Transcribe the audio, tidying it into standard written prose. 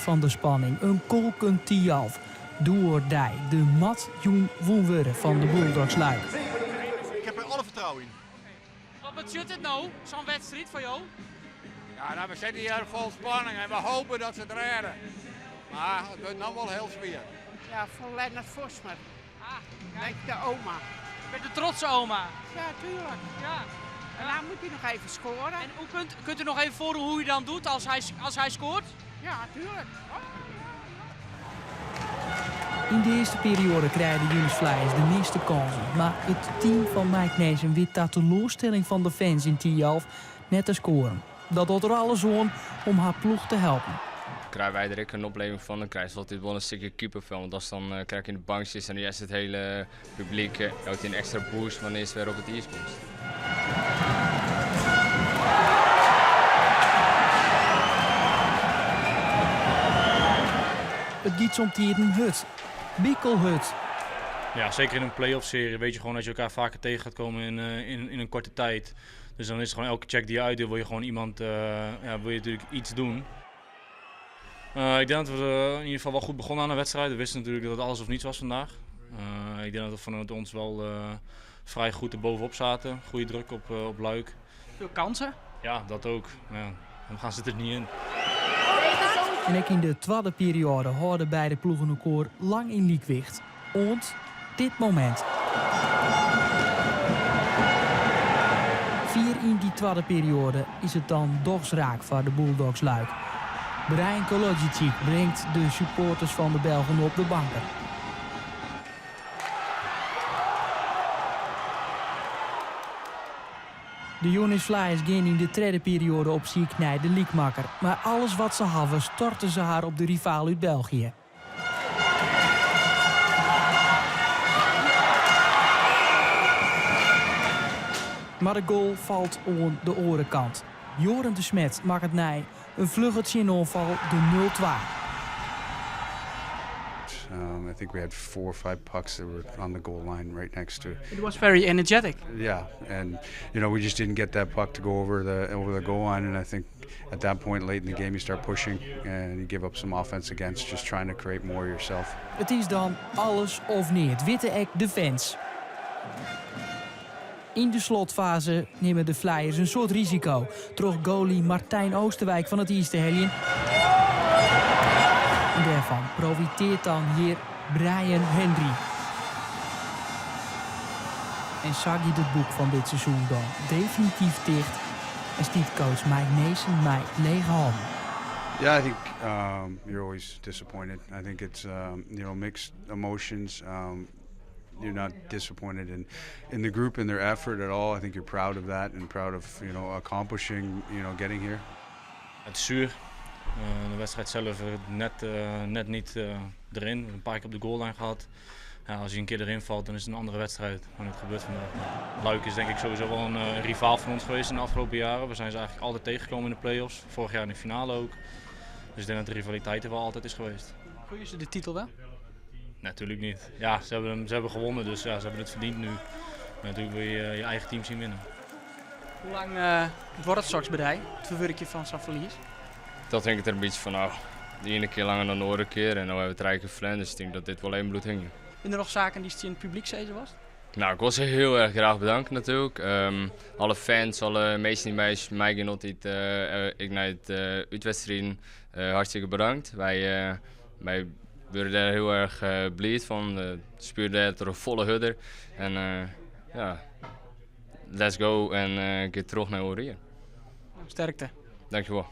fan de spanning, in kolkend Thialf. Do or die, der moat jûn wûn wurde fan de Bulldogs Luik. Ik heb er alle vertrouwen in. Wat betsjut dit no, sa'n wedstriid foar jo? Ja, nou, we sitte hjir fol spanning en we hoopje dat se it rêde. Mar it wurdt no wol hiel swier. Ja, foar Lennart Vosmer. Ah, kijk. De oma. Met de trotse oma. Ja, tuurlijk. Ja. En dan moet hij nog even scoren. En hoe kunt u nog even voordoen hoe u dan doet als hij scoort? Ja, tuurlijk. In de earste perioade krije de UNIS Flyers de measte kânsen. Mar it team fan Mike Nesen wit ta teloarstelling fan de fans yn Thialf net te skoaren. Dat docht der alles oan om har ploech te helpen. Krije wy der ek in opleving fan, dan krijst altyd wol in stikje kippenvel. Want ast dan krekt yn de bank sitst en hearst it hiele publyk, jout dy in ekstra boost wannear'tst wer op it iis komst. It giet somtiden hurd. Bikelhurd. Ja, zeker in een play-off serie weet je gewoon dat je elkaar vaker tegen gaat komen in een korte tijd. Dus dan is het gewoon elke check die je uitdeelt, wil je gewoon iemand, ja, wil je natuurlijk iets doen. Ik denk dat we in ieder geval wel goed begonnen aan de wedstrijd. We wisten natuurlijk dat het alles of niets was vandaag. Ik denk dat we vanuit ons wel vrij goed erbovenop zaten. Goede druk op Luik. Veel kansen? Ja, dat ook. Ja, dan gaan ze er niet in. En ek yn de twadde perioade hâlde beide ploegen elkoar lang yn lykwicht. Oant dit momint. Fier yn dy twadde perioade is it dan dochs raak foar de Bulldogs Luik. Brian Kolodziejczyk bringt de supporters fan de Belgen op de banken. De UNIS Flyers geane yn de tredde perioade op syk nei de lykmakker. Mar alles wat se hawwe stoarte se har op de rivaal út België. Mar de goal falt oan de oare kant. Joren de Smet makket nei in flugge tsjinoanfal de 0-2. I think we had four or five pucks that were on the goal line right next to. It was very energetic. Yeah, and we just didn't get that puck to go over the goal line, and I think at that point late in the game you start pushing and you give up some offense against just trying to create more yourself. It is dan alles of neat. Witte ek de fans. Yn de slotfaze nimme de Flyers in soad risiko. Troch goalie Martijn Oosterwijk fan it iis te heljen. En dêrfan profitearret dan hjir Brian Henry. En sa giet it boek fan dit seizoen dan definityf ticht. En stiet coach Mike Nesen mei lege hannen. Yeah, I think you're always disappointed. I think it's mixed emotions. You're not disappointed in the group and their effort at all. I think you're proud of that and proud of accomplishing getting here. Het is zuur. De wedstrijd zelf net niet erin. Een paar keer op de goallijn gehad. Ja, als hij een keer erin valt, dan is het een andere wedstrijd. Maar dat gebeurt vandaag. Luik is denk ik sowieso wel een rivaal van ons geweest in de afgelopen jaren. We zijn ze eigenlijk altijd tegengekomen in de play-offs. Vorig jaar in de finale ook. Dus ik denk dat de rivaliteit er wel altijd is geweest. Gun je ze de titel wel? Natuurlijk niet. Ja, ze hebben gewonnen, dus ja, ze hebben het verdiend nu. Maar natuurlijk wil je je eigen team zien winnen. Hoe lang wordt het straks by dy, it ferwurkjen fan sa'n ferlies? Dat hinget der in bytsje fanôf. De iene kear langer dan de oare kear en no hawwe we trije kear ferlern, dus ik tink dat dit wol even bliuwt hingjen. Binne der noch saken dy'tst tsjin it publyk sizze wolst? Nou, ik wol se hiel erch graach betanke natuerlik. Alle fans, alle minsken dy't meigean altyd ek nei it útwedstriden. Hartstikke betanke. Wy wurde dêr hiel erch bliid fan. Spylje dêr troch folle hurder. En ja, let's go en gean troch nei oare jier. Sterkte. Dankjewol.